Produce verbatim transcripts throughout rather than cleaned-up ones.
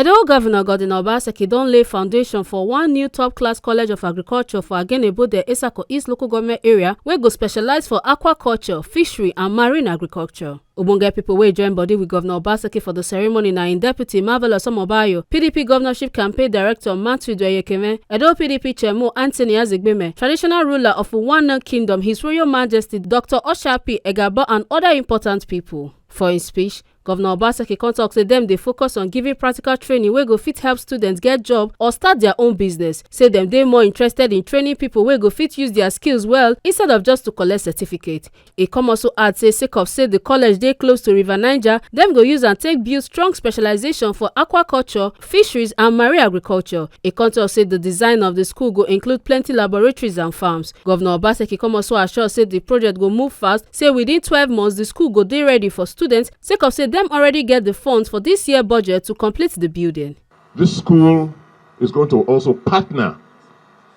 Edo Governor Godwin Obaseki don lay foundation for one new top-class College of Agriculture for Agenebode, Esako East Local Government Area, wey go specialize for aquaculture, fishery and marine agriculture. Ogbonge people wey join body with Governor Obaseki for the ceremony na im Deputy Marvelous Omobayo, P D P Governorship Campaign Director Matthew Dweyekeme, Edo P D P Chairman Anthony Azigbeme, Traditional Ruler of Uwana Kingdom, His Royal Majesty Doctor Oshapi Egabo, and other important people. For im speech, Governor Obaseki come talk say dem dey focus on giving practical training wey go fit help students get job or start their own business. Say dem dey more interested in training people wey go fit use their skills well instead of just to collect certificate. E come also add say sake of say the college dey close to River Niger, dem go use am take build strong specialization for aquaculture, fisheries and marine agriculture. E come talk say the design of the school go include plenty laboratories and farms. Governor Obaseki come also assure say the project go move fast, say within twelve months the school go dey ready for students sake of say dem already get the funds for this year budget to complete the building. This school is going to also partner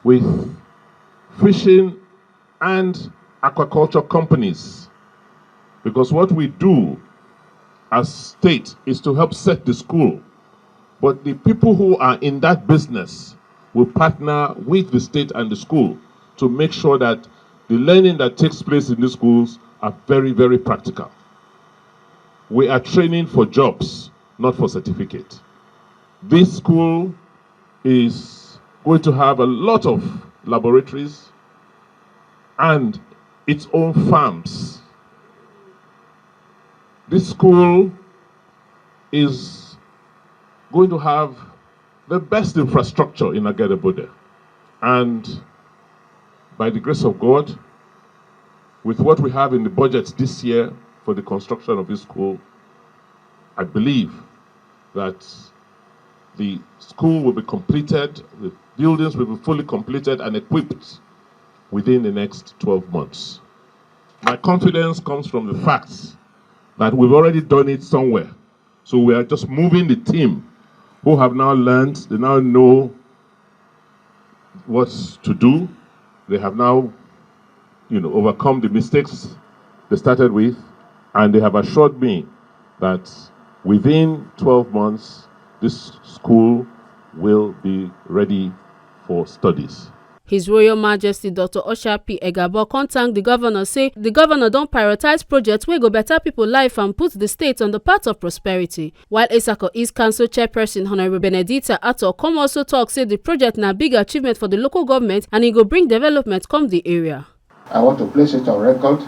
with fishing and aquaculture companies, because what we do as state is to help set the school, but the people who are in that business will partner with the state and the school to make sure that the learning that takes place in the schools are very, very practical. We are training for jobs, not for certificate. This school is going to have a lot of laboratories and its own farms. This school is going to have the best infrastructure in Agerebode. And by the grace of God, with what we have in the budget this year for the construction of this school, I believe that the school will be completed, the buildings will be fully completed and equipped within the next twelve months. My confidence comes from the fact that we've already done it somewhere. So we are just moving the team who have now learned, they now know what to do. They have now, you know, overcome the mistakes they started with, and they have assured me that within twelve months, this school will be ready for studies. His Royal Majesty Doctor Oshapi Egabo come thank the governor, say the governor don prioritize projects wey go better people life and put the state on the path of prosperity. While Esako East Council Chairperson Honorable Benedicta Ato come also talk say the project na big achievement for the local government and e go bring development come the area. I want to place it on record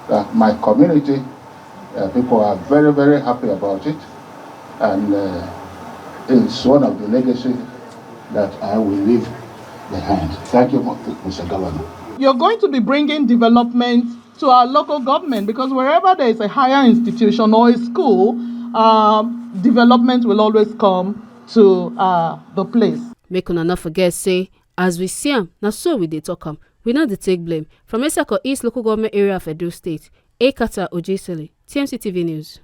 that my community, uh, people are very, very happy about it, and, uh, it's one of the legacy that I will leave behind. Thank you, Mister Governor. You're going to be bringing development to our local government, because wherever there is a higher institution or a school, um, development will always come to, uh, the place. Make una no forget say, as we see am, na so we dey talk am. We no dey take blame. From Esako East Local Government Area of Edo State, Ekata Ojesele, T M C T V News.